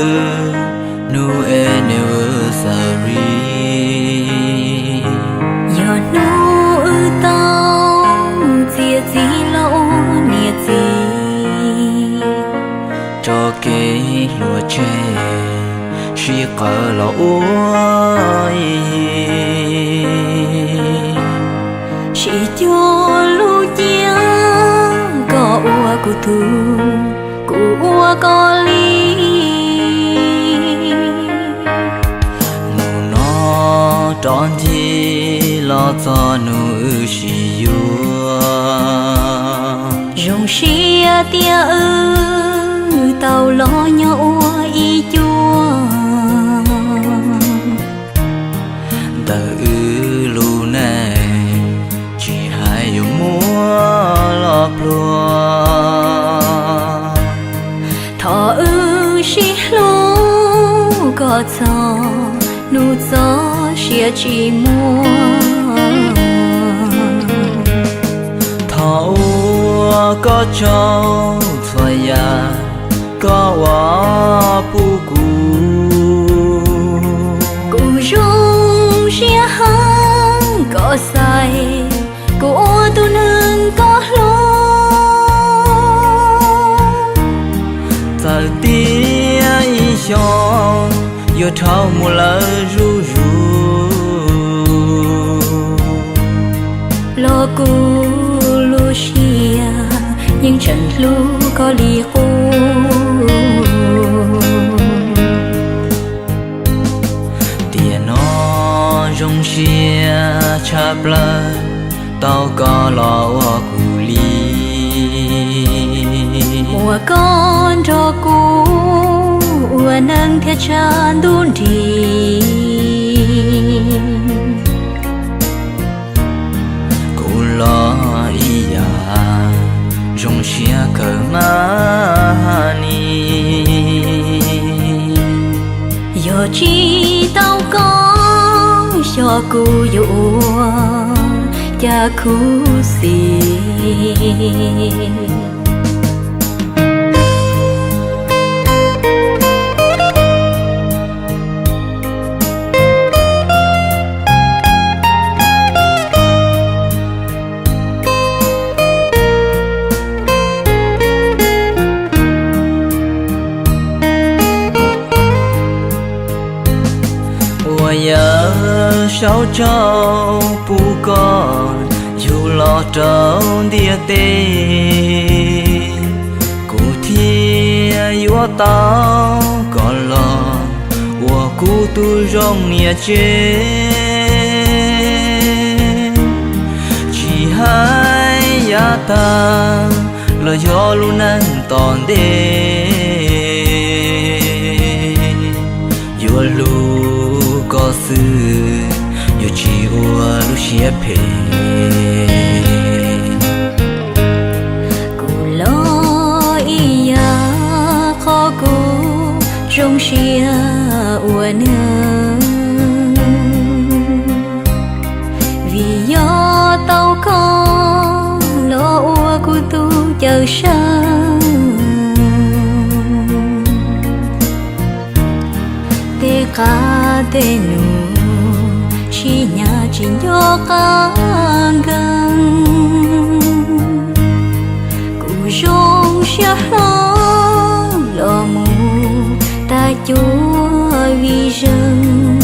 Hnub anniversary yog hnub wb tau txiav txim los ua niam txiv, tso kev hluas tseg, sib qawm los ua ib yig. Sib cuag lub ciaj, koj ua kuv tug, kuv ua koj li. Hnub no rov ncig los txog hnub wb sib yuav. Zoo siab tias wb tau los nyob ua ib cuag. Ntawm wb lub neej, tsis hais yuav muaj los pluag, thov wb sib hlub kom txog hnub txoj sia tsis muaj. Thov ua koj tsaug txhua yam koj ua pub kuv. Kuv zoo siab heev koj xaiv kuv ua tus neeg koj hlub. Txawm tias ib xyoos yuav dhau mus lawm zuj zus, los kuv lub siab yeej tseem hlub koj li qub. Tiam no zoo siab tshaj plaws tau koj los ua kuv li. Muaj koj nrog kuv ua neej thiaj tshaj ntuj nrig. Kuv los ib yam zoo siab kawg mas ni. Yog tsis tau koj xyov kuv yuav ua cas khuv xim. Uas yawg saub tsaug pub koj yug los rau ntiaj teb, kuv thiaj yuav tau koj los ua kuv tus zoo niam tsev. Tsis hais yav tag los yog lub neej tom ntej, yuav hlub koj xwb, yuav tsis ua lub siab phem. Kuv los ib yam qhov kuv zoo siab ua neej, vim yog tau koj los ua kuv tus cawm seej. Tej qab tej num sib nyiam tsis nco qab nkees, kuv zoo siab hlo los mus tag cuag vim zeej.